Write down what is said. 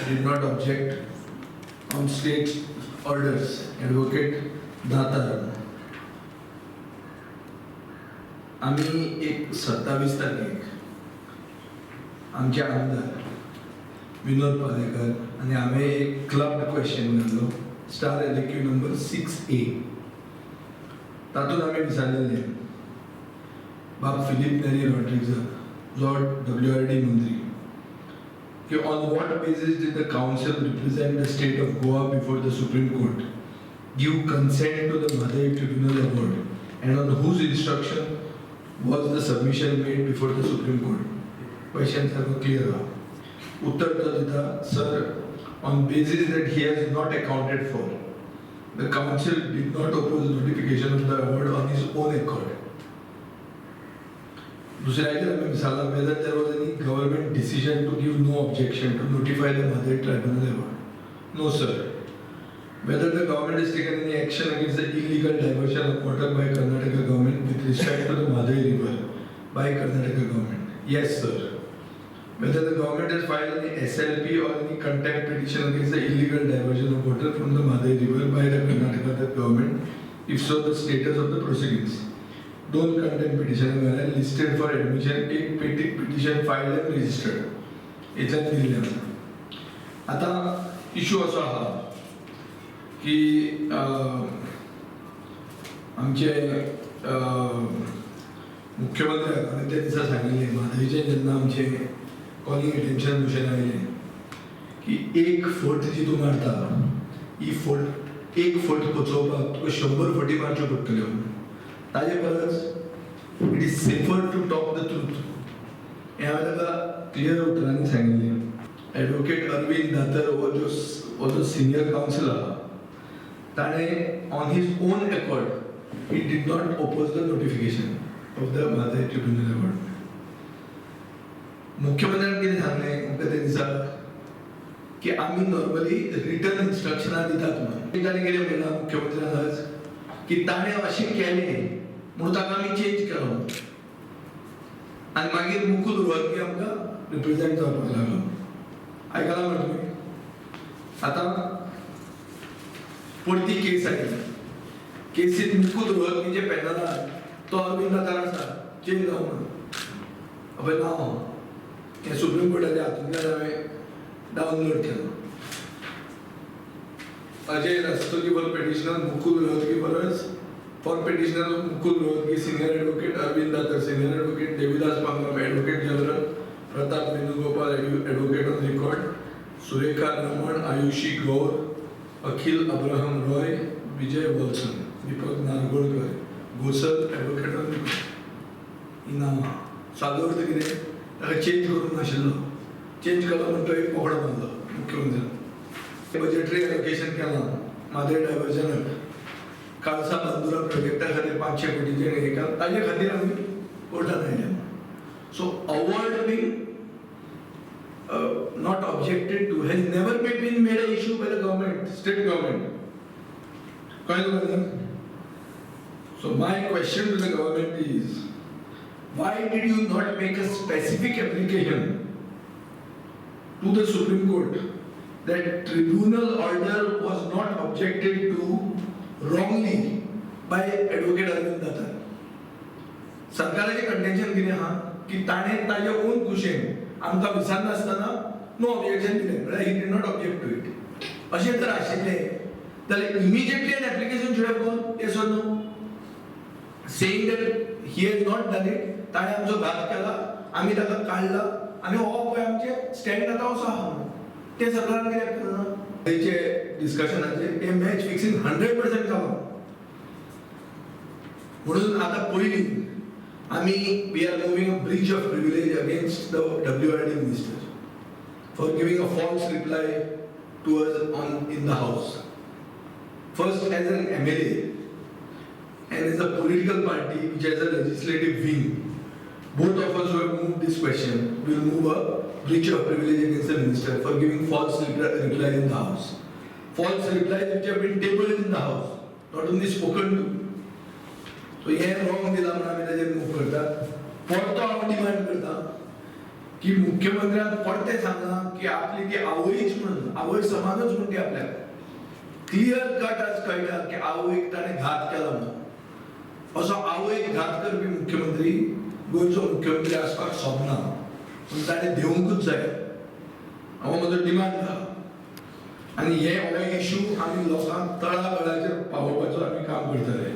did not object on state orders, advocate Datar. आमी एक 27 तारखेक आमचे आमदार विनोद पालेकर आनी हांवें एक क्लब क्वेश्चन घाल्लो, star LAQ number 6A. तातूंत आमी विचारलेलें बाब फिलीप नेरी रॉड्रिग्जाक, जो डब्ल्यू आर डी मंत्री, की on what basis did the counsel represent the state of Goa before the Supreme Court give consent to the Mhadei Tribunal award, and on whose instruction was the submission made before the Supreme Court? Question सारको clear आहा. उत्तर तो दिता, sir, on basis that he has not accounted for, the counsel did not oppose notification of the award on his own accord. दुसऱ्याचेर आमी विचारलां, whether there was any government decision to give no objection to notify the Mhadei Tribunal award. No, sir. Whether the government has taken any action against the illegal diversion of water by Karnataka government with respect to the Mhadei River by Karnataka government. Yes, sir. Whether the government has filed any SLP or any contempt petition against the illegal diversion of water from the Mhadei River by the Karnataka government. If so, the status of the proceedings. दोन contempt petition listed for admission, एक petition filed and registered. इतल्यान दिल्लें आसा. आतां issue असो आहा की आमचे मुख्यमंत्री हांवें त्या दिसा सांगिल्लें, म्हादयचें जेन्ना आमचें कॉलिंग एटेन्शन मोशन आयलें, की एक फट जी तूं मारता, ही फट, एक फट पचोवपाक तुका 100 फटी मारच्यो पडटल्यो. ताजे परस it is safer to talk the truth, हें हांवें ताका क्लियर उतरांनी सांगिल्लें. एडवोकेट अरविंद दातर हो जो सिनियर कावन्सिल आहा, ताणें on his own accord he did not oppose the notification of the Mhadei Tribunal award. मुख्यमंत्र्यान कितें सांगलें आमकां त्या दिसा, की आमी नॉर्मली रिटन इन्स्ट्रक्शनां दितात म्हणून. ताणें कितें म्हणलां मुख्यमंत्र्यान आज, की ताणें अशें केलें म्हणून ताका आमी चेंज केलो आनी मागीर मुकुल रोहतगी आमकां रिप्रेझेंट जावपाक लागलो. आयकलां मरे तुमी? आतां परती केस आयली. केसीन मुकुल रोहतगीचे पॅनलार तो अरविंद दातार आसा, चेंज जावं म्हणून. अबे नांव हें सुप्रीम कोर्टाच्या हातूंतल्यान हांवें डावनलोड केलो. Ajay Rastogi for petitioner, Mukul Rohatgi for petitioner Mukul Rohatgi, senior advocate Arvind Datar, senior advocate Devidas Pangam, advocate general Pratap Venugopal, advocate on record Surekha Raman, Ayushi Gaur, Akhil Abraham Roy, Vijay Walson, Deepak Nargolkar, Gosal, advocate on record. ही नांवां. सादो अर्थ कितें, ताका change करूंक नाशिल्लो. Change केलो म्हण तो एक बोकडो बांदलो मुख्यमंत्र्यान. बजेटरी एलोकेशन केलां म्हादय डायवर्जनाक, काळसा बांदुरा प्रोजेक्टा खातीर 500 कोटीचें हें केलां, ताजे खातीर आमी कोर्टान आयल्या. So award being not objected to has never been made a issue by the government, state government. कळ्ळें तुका न्ही? So my question to the government is, why did you not make a specific application to the Supreme Court that tribunal order was not objected to wrongly by Advocate Arvind Datar? सरकाराचें contention कितें आहा की ताणें ताजे own कुशेन आमकां विचारनासतना no objection दिलें, म्हळ्यार he did not object to it. अशें जर आशिल्लें जाल्यार immediately an application should have gone, yes or no, saying that he has not done it? ताणें आमचो घात केला, आमी ताका काडला आनी हो पळय आमचें स्टँड आतां असो आहा म्हणून. तें सरकारान कित्याक केलें ना? तेचे डिस्कशनाचेर हें मॅच फिक्सिंग 100% जालां म्हणून आतां पयलीं आमी we are moving a breach of privilege against the WRD minister for giving a false reply to us on in the house. First, as an MLA and as a political party which has a legislative wing, both of us who have moved this question will move a breach of privilege against the minister for giving false reply in the house. False replies which have been tabled in the house, not only spoken to. So हे wrong दिला म्हणून आमी ताजेर move करता. परतो हांव demand करता की मुख्यमंत्र्यान परतें सांगलां की आपली ती आवयच म्हणून, आवय समानच म्हूण ती आपल्याक क्लियर कट आज कळटा की आवयक ताणें घात केला म्हणून. असो आवयक घात करपी मुख्यमंत्री गोंयचो मुख्यमंत्री आसपाक सोबना, पूण ताणें देवंकूच जाय. हो म्हजो डिमांड आहा आनी हे हो इशू आमी लोकांक तळागाळाचेर पावोवपाचो आमी काम करतले.